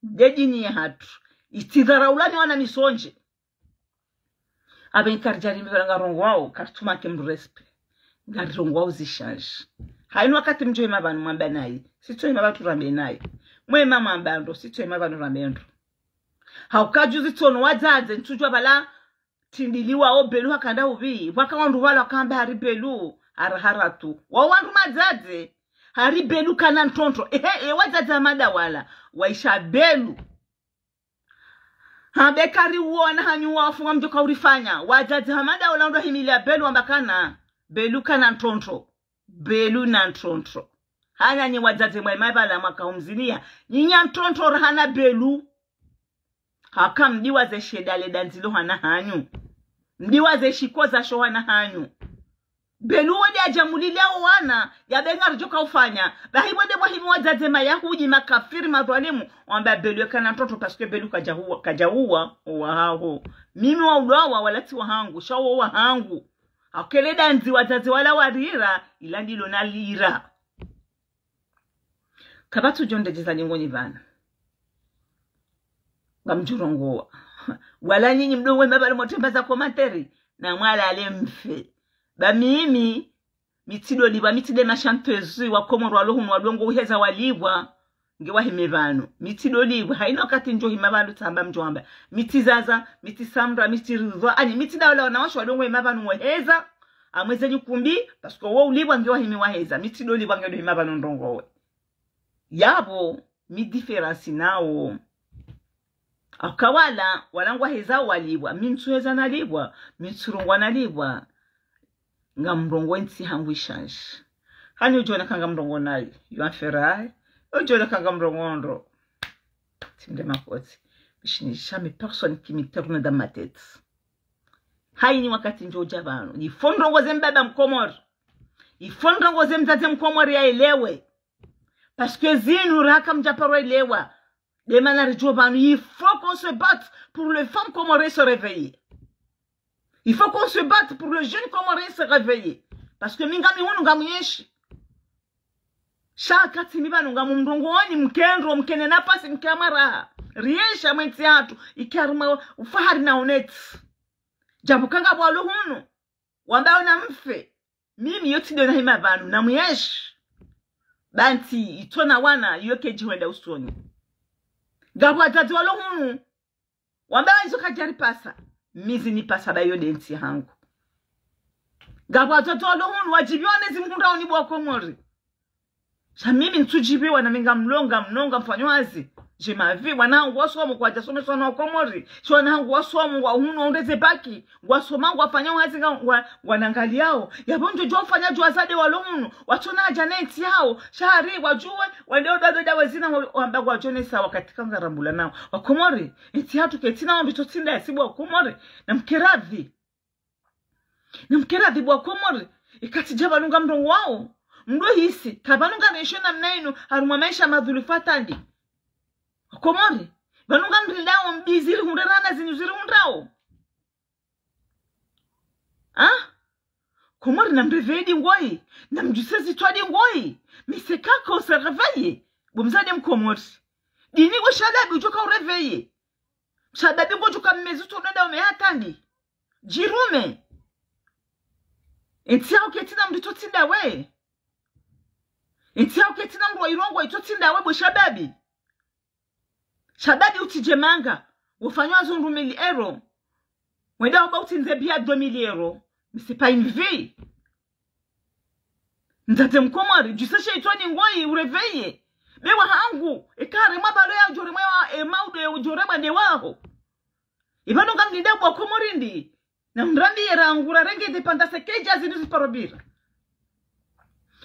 Nde dini yahatru. Itsidharaulani wana misondje. Apvo nyi karidjari mi pvala ngarongowao, karitsuma ke mdru respect. Ngarirongowao zishanji. Hayinu wakati mdjo hima pvanu mwambe nayi. Sitso hima pvanu rambe nayi. Mwema mwambe ndro, sitso hima pvanu rambe ndro. Hauka juzi tsono wadzadze, ntsudjuwa pvala tindiliwao Belu hakanda upvi. Pvwaka wandru pvala wakamba hari Belu, hari haratu. Wao wandru madzadze, hari Belu kana ntrondro. Ehe, e wadzadze Hamada wala. Waisha Belu. Hambe kari uona hanyu wafunga mdjoka urifanya. Wadzadze Hamada wala ndo himiliya Belu wamba kana. Belu kana ntrondro. Belu na ntrondro. Hanya nyi wadzadze mwa hima pvala mwaka umziniya. Nyi nya ntrondro rahana Belu. Haka mdiwa ze sheda le dandzilo hana hanyu. Mdiwa ze shikoza sho hana hanyu. Belu wende adja mulile o wana, yapvo ngaridjoka ufanya. Bahi wende wahimi wadzadze Mayahudi, makafiri, madhwalimu. Wamba Belu kana ntrondro parce que Belu kadjahuwa, kadjahuwa, owahaho. Mimi wa ulwawa, wala tsi wahangu, sha wo wahangu. Hauka le dandzi wadzadze wala warira, ila ndilo nalira. Kapvatsu djo ndedjeza lingoni pvanu. Ngamdjurongowa. Wala nyinyi mdrongowe mapvalo motemba za commentaire. Na mwalale mfe. Ba mimi, mi tsidolipvwa, mi tsi nde ma chanteuse wa Komori walo hunu wadrongo uheza walipvwa. Nge wahime pvanu. Mi tsidolipvwa. Hayina wakati ndjo hima pvanu tsamba mdjo amba. Mi tsi Zaza, mi tsi Samra, mi tsi Ridhwa. Ani mi tsi daula wanawashe wadrongo hima pvanu waheza. Amweze nyi kumbi, parce que wo ulipvwa nge wahimi waheza. Mi tsidolipvwa nge ndo hima pvanu ndrongowe. Yapvo, mi différence nawo. Hauka wala, wala ngwaheza walipvwa. Mi ntsuheza nalipvwa. Mi ntsurongowa nalipvwa. Ngamrongowa entsi hangu ishanji. Hani udjona ka ngamrongowa nayi. Yo anferayi. Udjona ka ngamrongowa ndro. Tsi nde makotsi. Mishi ni jamais personne qui me tourne dans ma tête. Hayini wakati ndjo udja pvanu. Il faut ndrongoze mbaba Mkomori. Il faut ndrongoze mdzadze Mkomori yaelewe. Parce que zinu raka mdjaparwa elewa. Nde mana ridjo pvanu. Il faut qu'on se batte pour les femmes comoriennes se réveiller. Il faut qu'on se batte pour les jeunes comoriens se réveiller. Parce que mi ngami hunu ngamuyenshi. Sha wakati mi pvanu ngamumrongowani mke ndro, mkene nafasi, mke amwaraha. Riyenshi amwe ntsi yahatru, ike harumwa ufahari na honnête. Djabu ka ngapvo walo hunu. Wamba ona mfe. Mimi yo tsi ndo nahima pvanu, namuyenshi. Ba ntsi, itsona wana, yo kedji hwenda usoni. Ngapvo wadzadze walo hunu. Wamba izo kadjaripasa. Mi zinipasa ba yo nde ntsi hangu. Ngapvo wadzadze walo hunu, wadjipviwa ne zimhundraoni bo Wakomori. Sha mimi ntsudjipviwa na mi ngamlonga, mlonga, mfanyo hazi. Je m'en vais, wana hangu wasomo kwadjasomeswa na Wakomori. Sha wana hangu wasomo, ngwa hunu, wahundre ze bac. Ngwasoma, ngwafanya hazi nga, ngwa, ngwanangaliyao. Yapvo ndjo djo ufanya djo wazade walo hunu. Watsona hadja ne ntsi yawo. Sha hari, wadjuwe, wende udadoda wezina wa, wamba ngwadjonesa wakati ka ngarambula nawo. Wakomori, entsi yahatru ketsina wambi totsinda yasibu Wakomori. Na mkeradhi. Na mkeradhi bo Wakomori. Ikatsi dja pvanu ngamrongowao. Mdo hisi. Ka pvanu ngarenshio namna inu. Harumwa maesha madhulufu atandi. Wakomori. Pvanu ngamrilindao mbi zirihundre rana zinu zirihundrao. Ah? Komori namréveiller dingoyi, namdjuse zitswa dingoyi. Mais c'est quand qu'on se réveille? Bo mdzadze mkomori. Dini we shababi udjoka uréveiller? Shababi ngodjoka mmezi utsonda ume hatandi. Djirume. Entsi yaho ketsina mdru itsotsinda we. Entsi yaho ketsina mdru wa irongoa itsotsinda we bo shababi. Shababi utsidje manga, wofanywa zo ndru mille euros. Wende waba utsindze bia deux mille euros. Mais c'est pas une vie. Mdzadze mkomori, djuse she itswa dingoyi uréveiller. Be wahangu, eka haremwa balo ya udjoremwa wa, e maudo ya udjoremwa nde waho. Ipvanu ngamlindao bo wakomori ndi. Namrambiye rangu rarenge indépendance kedja zinu ziparo pvira.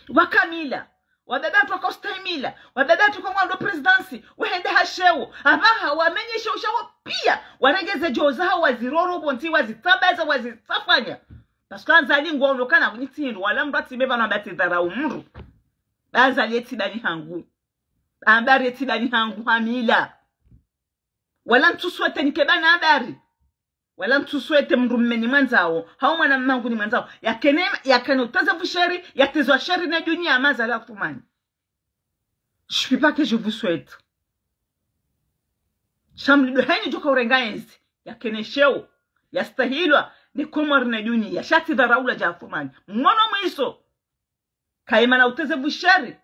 Waka mila, wababa watru waka ustahimila, wababa watru waka mwando présidence, wahenda ha sheo, apvaha wamenye sheo shawo pia, warenge ze djo zahawo waziroro pvontsi, wazitsambaza, wazitsafanya. Parce que Azali ngwaono kana kunyitsi hindru, wala mdru atsimbe pvanu amba tsidharau mdru. Ba Azali yetsi bani hangu. Amba yetsi bani hangu ha mila. Wala ntsu souhaiter nike bana habari. Wala ntsu souhaiter mdru mme nimwandzao, hau mwana mmangu nimwandzao yakene, yakene uteza pvo sheri, yatezwa sheri ne dunia ya Azali Athumani. Je puis pas que je vous souhaite. Sha mlindo heni djoka urenga entsi, yakene sheo, yastahilwa ne Komori ne dunia, sha tsidharaulwa dja Athumani. Mwono mwiso. Kayimana uteze pvo sheri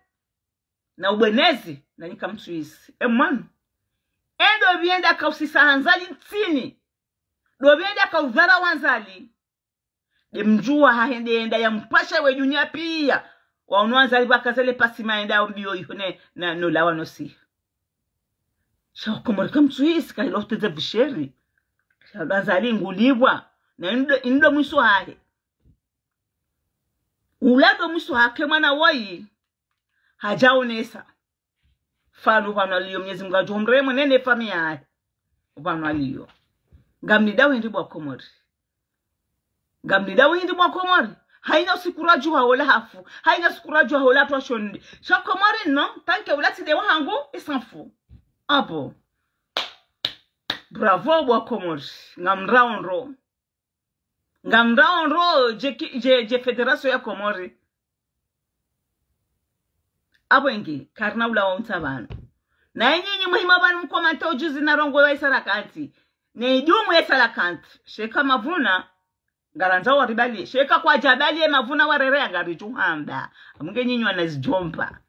na ubwenezi, na nyika mtsuisi. E mwana. Endo pvienda kausisa ha Azali ntsini. Ndo pvienda kaudharau Azali. Nde mdjuwa hahende enda yampvasha we dunia pia. Waono Azali pvwakazele pasi maenda mbio iho ne, na, no lawa no siha. Sha wakomori kamtsuisi, kahila uteze pvo sheri. Sha Azali ngulipvwa. Na indo, indo mwiso hahe. Ula ndo mwiso hake mwana woyi. Hadjaonesa. Fanu pvanu aliyo, Mwenyezi Mungu adjo mrehemu nene famiyi yahe. Pvanu aliyo. Ngamlindao hindri bo wakomori? Ngamlindao hindri bo wakomori? Hayina usiku radjuha ola hafu. Hayina usiku radjuha ola twashonde. Sha Komori non, tant que ula tsi nde wahangu, il s'en fout. Ah bon. Bravo bo wakomori. Ngamrao ndro. Ngamrao ndro, je ki-, je, je fédération ya Komori. Apvo nge, karina ula wa untsa pvanu. Na inyinyi muhima pvanu mkomante ujuzi na rongowa isa rakanti. Ne idumu isa rakanti. Sheka mavuna, ngarandzao waribaliye. Sheka kwadjabaliye mavuna warere ya ngaridjo hamba. Amunge nyinyi wana zidjomba.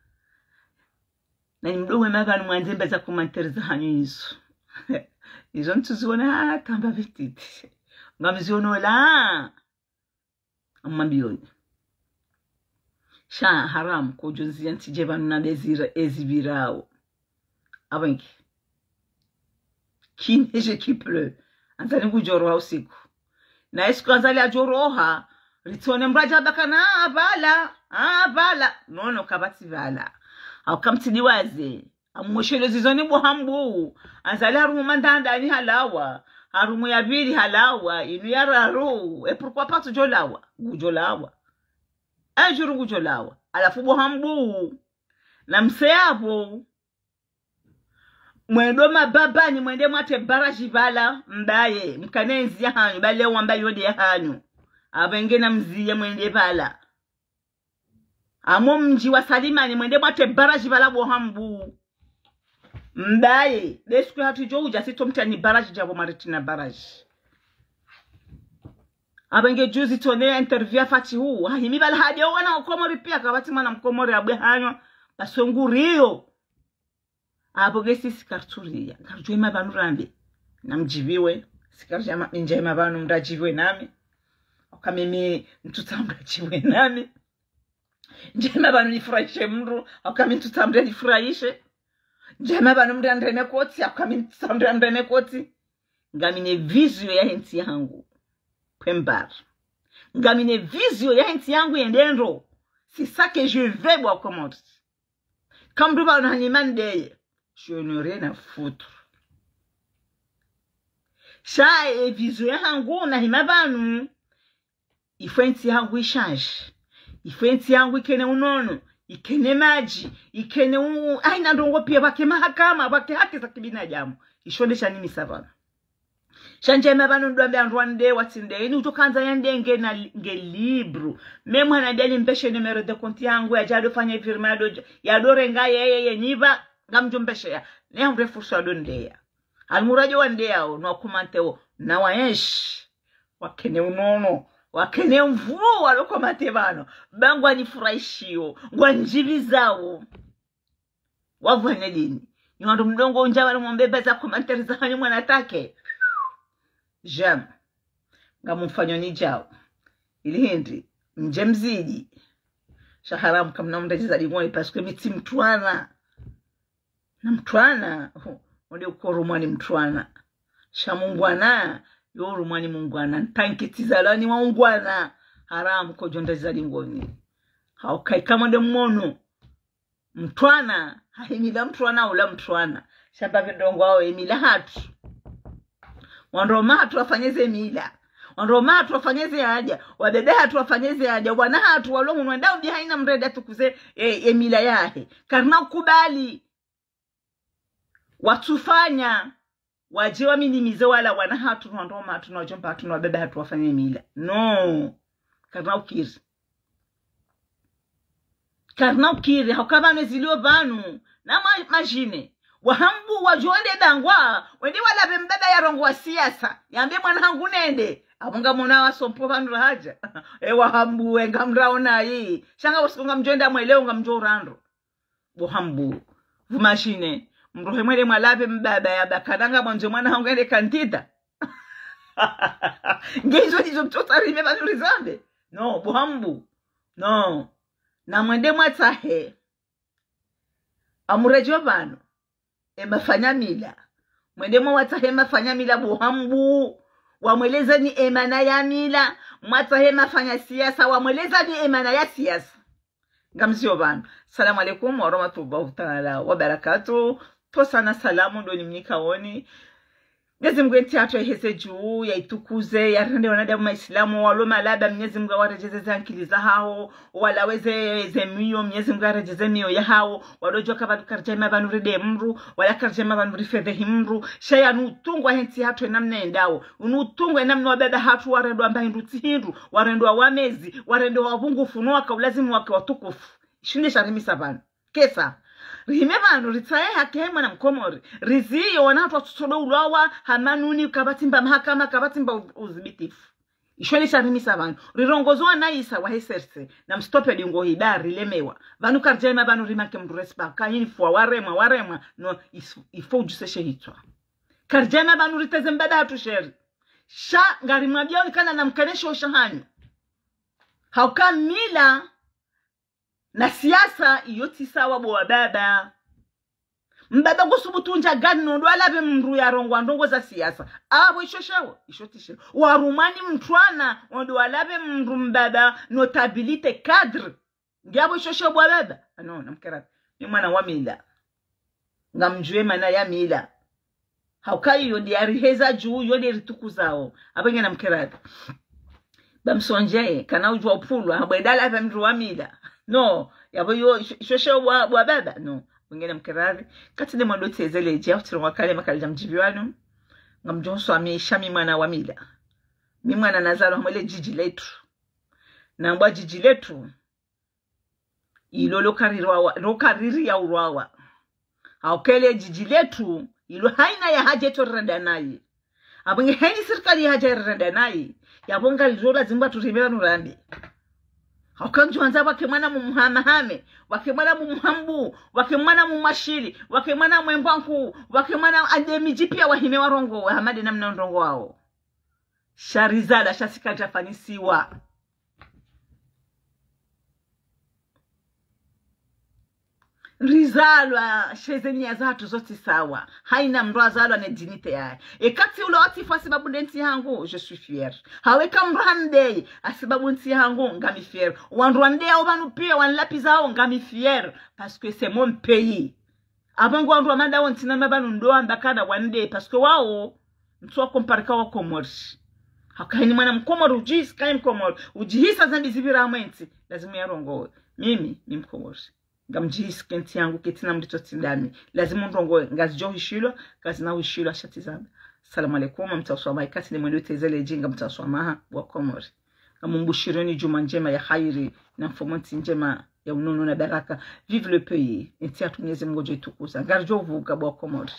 Na nyimdo wema pvanu mwandze mba za commentaire zahanyu izo. Izo ntsuziona hata mba vititi. Ngamziono la. Amwambiyoni. Sha haramu, kodjo ndziya ntsidje pvanu na bezira, ezipvirao. Apvo nge. Qui neige, qui pleut. Azali ngudjoroha usiku. Na isiku Azali adjoroha, ritsone mradja baka na apvala, apvala. Non non, kapvatsi pvala. Hauka mtsidiwaze. Amweshelo zizoni bo hambu. Azali harumwa mandanda ni halawa. Harumwa ya pvili halawa. Inu ya raru. Et pourquoi pas tsudjolawa? Ngudjolawa. Un jour ngudjolawa. Halafu bo hambu. Na mse yapvo. Mwendo mababani, mwende mwatre barrage pvala, mbaye, mkane ndziya hanyu, bale wamba yonde ya hanyu. Apvo nge na mziye mwende pvala. Amo mdji wa Salimani, mwende mwatre barrage pvala bo hambu. Mbaye, be siku hatru djo udja sitso mtrani barrage djapvo Maritina barrage. Apvo nge juzi tsone interview ya Fatihu, hahimi pvala hade wana wa Komori pia, kapvatsi mwana mkomori abwe hanywa, baswe nguriyo. Apvo nge sisi karitsuriya, ngaridjo hima pvanu rambe. Namdjiviwe, sikaridja ma-, ndja hima pvanu mdradjiviwe nami. Hauka mimi ntsutsaha mdradjiviwe nami. Ndja hima pvanu nifurahishe mdru, hauka mi ntsutsaha mdru nifurahishe. Ndja hima pvanu mdru andreme koti, hauka mi ntsutsaha mdru andreme koti. Ngamina vision yahe ntsi yahangu. Point barre. Ngamina vision yahe ntsi yahangu yende ndro. C'est ça que je veux, bo wakomori. Kamdru pvanu hanimani ndeye. Je n'ai rien à foutre. Sha e vision yahangu nahima pvanu. Il faut entsi yahangu ichange. Il faut entsi yahangu ikene unono. Ikene madji. Ikene u-, hayina ndrongo pia, pvwake mahakama, pvwake haki za kibinadamu. Isho nde shanimisa pvanu. Sha ndjema pvanu ndo wambe wandru wandeye watsi ndeye. Ini utso kandza yandeye nge na, nge libre. Mimi mwana ndeye nimpveshe numéro de compte yangu, yadje yadofanya virement, yado, yadorenga yeye yenyi pva, ngamdjo mpvesheya. Ne amre fursa yado ndeya. Almuradi wandeyao, no wakomanteo, na waenshi. Wakene unono, wakene mvuu walo komante pvanu. Ba ngwanifurahishio, ngwanidjipvizao. Wapvane dini. Nyi wandru mdongo undja pvanu mwambe ba za commentaire zahanyu mwana take. Jamais. Ngamumfanyo nidjao. Ili hindri, mdje mzidi. Sha haramu kamna mndru adjiza dingoni, parce que mi tsi mtrwana. Na mtrwana, ho, onde uko rumwa ni mtrwana. Sha mungwana, yo rumwa ni mungwana. Ntanki tsi zalwa ni wa ungwana. Haramu kodjo ndadjiza dingoni. Hauka ika mwende mmono. Mtrwana, hahimila mtrwana ula mtrwana. Sha mba pvi ndrongoo wao emila hatru. Wandru waume hatru wafanye ze mila. Wandru waume hatru wafanye ze haja. Wadada hatru wafanye ze haja. Wana hatru walo hunu wenda ubi haina mndru yadje yatukuze, e, emila yahe. Karina ukubali. Watsufanya. Wadje waminimize wala wana hatru, no wandru waume hatru, no wadjomba hatru, no wababa hatru wafanye mila. Non. Karina ukiri. Karina ukiri, hauka pvanu ezilio pvanu. Na ma-, imagine. Wahambu wadjo wende dangwa, wende walapve mbaba yarongowa siasa. Yambe mwana hangu nende. Apvo ngamwona wasompo pvanu rahadja. E wahambu, we ngamraona yi. Sha nga wasiku ngamdjo enda mweleo ngamdjo urandro. Bo hambu. Vous imaginez. Mrohe mwende mwalapve mbaba yamba kana ngamwandzo mwana hangu yende candidat. Nge izo ndizo mtsotsaha rime pvanu rizambe. Non, bo hambu. Non. Na mwende mwatsahe. Amuredjo pvanu. Emafanya mila. Mwende mwawatsahe emafanya mila bo hambu. Wamwelezeni emana ya mila. Mwatsahe emafanya siasa. Wamwelezeni emana ya siasa. Ngamzio pvanu. Salamu alaikum wa rahmatullahi taala wa barakatuh. Tosana salamu ndo nimnikaoni. Mnyezi Mungu entsi hatru yaheze dju, yaitukuze, yarende wanadamu maislamu, walo malaba, Mnyezi Mungu awaredjeze ze ankili zahao, walaweze ze miyo, Mnyezi Mungu aredjeze miyo yahao, walo djuwa ka pvanu karidja ima pvanu ride mndru, wala karidja ima pvanu rifedhehi mndru, sha yanu utungu wahe ntsi hatru enamna yendao, unu utungu enamna wababa hatru warendwa mba hindru tsi hindru, warendwa wamezi, warendwa wapvungufu, no waka ulazimu wake watukufu. Isho nde sha rimisa pvanu. Kesa. Rihime pvanu, ritsahe haki he mwana mkomori. Riziyo wana hatru watsotsodo ulwawa, ha manuni, kapvatsi mba mahakama, kapvatsi mba u-, uzibitifu. Isho nde sha rimisa pvanu. Rirongozo wana isa wahe serse. Na mstope dingo hida, rilemewa. Pvanu karidja ima pvanu rimake mndru respect. Ka hini fwa waremwa, waremwa. Non, il faut udjuseshe hitswa. Karidja ima pvanu riteze mbaba hatru sheri. Sha, ngarimwambiao ni kana na mkanesho sha hanyu. Hauka mila, na siasa iyo tsi sawa bo wababa. Mbaba ngusubutu undja gani no ndo walapve mndru yarongowa ndrongoo za siasa. Apvo isho shewo, isho tsi shewo. Warumwa ni mtrwana, ndo walapve mndru mbaba, notabilité, cadre. Nge apvo isho shewo bo wababa. Ah non, namkera. Ni mwana wa mila. Ngamdjuwe mana ya mila. Hauka iyo nde yariheza dju, iyo nde ritukuzao. Apvo nge namkera. Ba msondje, kana udjuwa upvulwa, hapvo edala apva mndru wa mila. Non, yapvo yo, isho, isho shewo bo wa, bo wababa. Non, apvo nge namkera. Kati ne mwando tezele dje, hau tsirongowa kale makali dja mdjibu wanu. Ngamdjo nswa mi, sha mi mwana wa mila. Mi mwana nazalwa hamwe le djidji letru. Nambwa djidji letru. Ilo lo karirwawa, lo kariri ya urwawa. Hauka ele djidji letru, ilo haina ya haja etso rirenda naye. Apvo nge haini sirikali ya haja rirenda naye. Yapvo ngaliro lazima turime pvanu rambe. Hauka ndjo wandza wake mwana mumuhamahame, wake mwana mumuhambu, wake mwana mumashili, wake mwana mwembwa nkuu, wake mwana ande midji piya wahime warongowe, hama nde namna ndrongoo wao. Sha rizalwa, sha si karidja fanyisiwa. Rizalwa, sha ze niya zahatru zo tsi sawa. Haina mndru azalwa ne dignité yahe. Eka tsi ula watifu hasibabu nde ntsi hangu, je suis fière. Hau eka mndru handeye, hasibabu ntsi hangu, ngami fière. Wandru wandeyao pvanu piya, wanilapvizao, ngami fière. Parce que c'est mon pays. Apvo nge wandru wa mada wontsi na mapvanu ndo wamba kana wandeye, parce que wao, ntsu wa comparé ka wa Komori. Hauka haini mwana mkomori, udjihisi kaye mkomori, udjihisa zambi zipvira hamwe ntsi, lazima yarongowe. Mimi, ni mkomori. Ngamdjihisi ke ntsi yangu, ketsina mndru tso tsi ndami. Lazima ndrongo ngazidjo hwishilwa, ngazina hwishilwa sha tsi zamba. Salamu alaikum, ngamtsaho swamaha, ikasi ne mwendo tezele dji, ngamtsaho swamaha, bo wa Komori. Ngamumbushireni djumwa ndjema ya kheri, na mfumontsi ndjema ya unono na baraka. Vive le pays, entsi yahatru Mwenyezi Mungu ngudjo itukuza. Ngaridjo vuka bo wa Komori.